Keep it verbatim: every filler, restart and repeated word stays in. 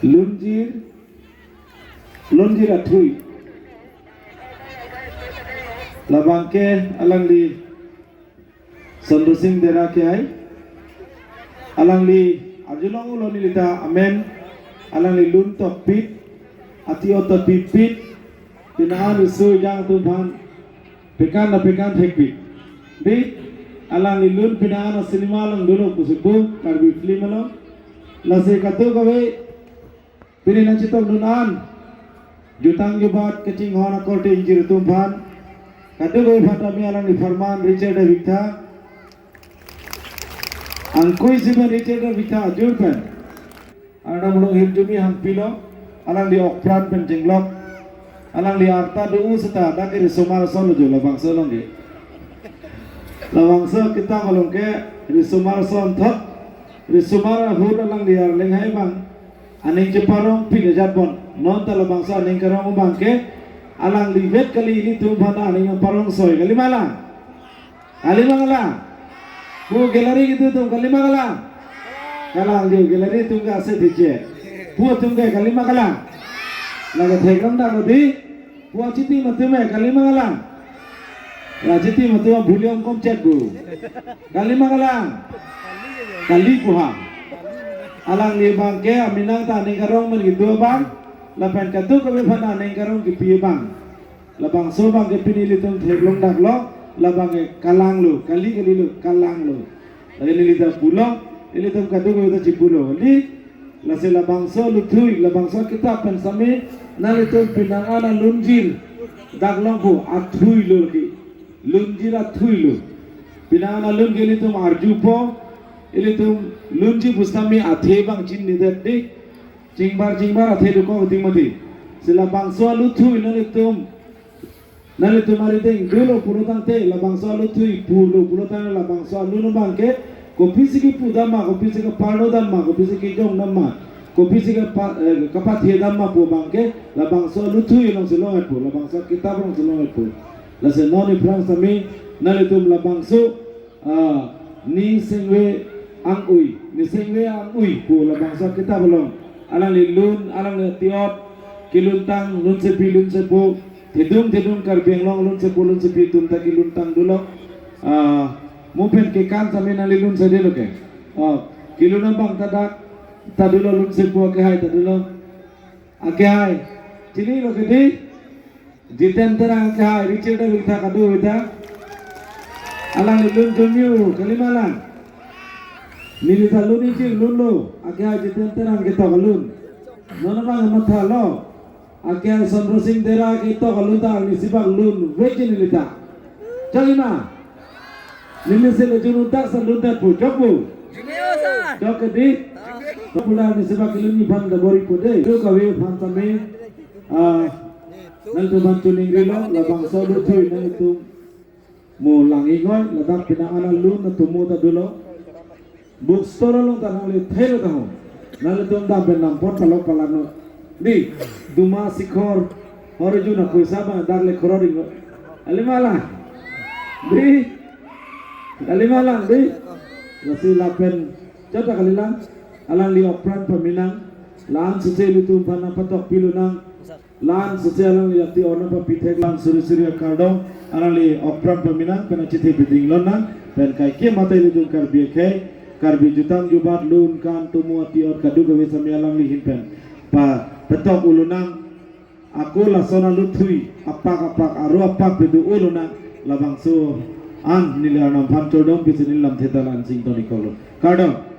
Lunjir, lunjir athui. Labang ke alangli Chandra Singh Dera ke ai. Alangli arjulong ulo nelita amen. Alangli lun tokpit, ati-ot tokpit, pina riso jang atum aphan pekan na pekan thekpit. Di, alangli lun pina cinema along dolo pusi pu, Karbi film along. Lasi kadokave pini nangchetongdun an jutang jubat kachinghon akorte ingjir atum aphan, kadokave aphan tame alangli pharman Richard David Tha, angkui siban Richard David Tha ajur pen Arnam along hirjume hangpilo, alangli okpran pen chenglok, alangli arta do-o seta dak risomar ason lo jo labangso along ke. Labangso kitab along ke risomar ason thot, risomar ahut alangli arleng hai abang aning cheparong pik ajat bon. Non ta labangso aning karong abang ke alangli vet kali, ilitum aphan aning parong soi kali ma la. Kali ma kalang? Pu gallery kedo atum kali ma kalang? Kalang jo, gallery atum ke ase tiche. Pu atum ke kali ma kalang? Lake theklong dak lo di. Pu achitim atum ke kali ma kalang? La achitim atum volume kom chet bu. Kali ma kalang? Kali pu ha. Alangli abang ke aminang ta aning karong men kedo abang, lapen kadokave aphan aning karong kepi abang. Labangso abang ke pini ilitum theklong dak lo, labang ke kalang lo, kali kali lo, kalang lo. Lake nelita pulo, ilitum kadokave ta chepulo. Di, lasi labangso aluthui, labangso kitab pen sami, nanglitum pina ana lunjir dak long pu athui lo lake. Lunjir athui lo. Pina ana lun ke ilitum arjupo, ilitum lunjir pu sami athe abang chinine det di. Chingbar chingbar athe dokok ating mati. Si labangso aluthui nanglitum, nanglitum arideng dolo pulo tangte, labangso aluthui pulo pulo tangte, labangso alun abang ke kopisi kepu dam ma, kopisi keparlo dam ma, kopisi kejong dam ma, kopisi kepa-, eh, kapathe dam ma pu abang ke labangso aluthui alongsi long-et pu, labangso kitab alongsi long-et pu. Lasi non aphrang sami nanglitum labangso, ah, Ni Sengve Ang-ui, Ni Sengve Ang-ui pu labangso kitab along alangli lun, alangli ati-ot, keluntang, lunsepi lunsepo, thedung thedung Karbi Anglong lunsepo lunsepi atum ta keluntang dolo. Ah, mo pen kekan sami nangli lun sade lo ke. Ah, kelun abang ta dak ta dolo, lunsepo akehai ta dolo. Akehai, chini lo ke di, Jiten Terang akehai, Richard David Tha kado veta. Alangli lun jomio, kali ma lang? Nelita lun ingjir lun lo, akehai Jiten Terang ketok alun. Non abang matha lo, akehai Chandra Singh Dera ketok alun ta, arnisi bak lun vekji nelita. Chok ma? Nelisi le junu dak sa lun dat pu, chok pu. Jumio sa. Chok ke di. Chok pu la arnisi bak kelun ni aphan da bor-ipo de. Kadokave aphan sami, ah, nangtum aphan chuning rilo, labangso aluthui nangtum mo lang ingoi, ladak pina ana lun atomo ta dolo. Bookstore along ta nangli thelo ta ho. Nanglitum dam pen nampon palok palan non. Di, Duma Sikhor, Hori Juna poisa bang dak le khoror ingo. Kali ma lang? Di, kali ma lang di? Lasi lapen, chot ta kali lang? Alangli okpran paminang, la-an suse ilitum aphan nangpatok pilonang. La-an suse alangli ati-or nangpapi thek, la-an suri suri akardom, alangli okpran paminang, pen achethe biding lonang, pen kaikema ta ilitum Karbi akhei, Karbi jutang jubat lun kan tomo ati-or kadokave sami alangli ahin pen pa petok ulonang, ako lason aluthui apak apak, aro apak pe do-o lonang, labangso an neli Arnam aphan chordom pisi neli lam theta la-an sing toni kolo. Kardom.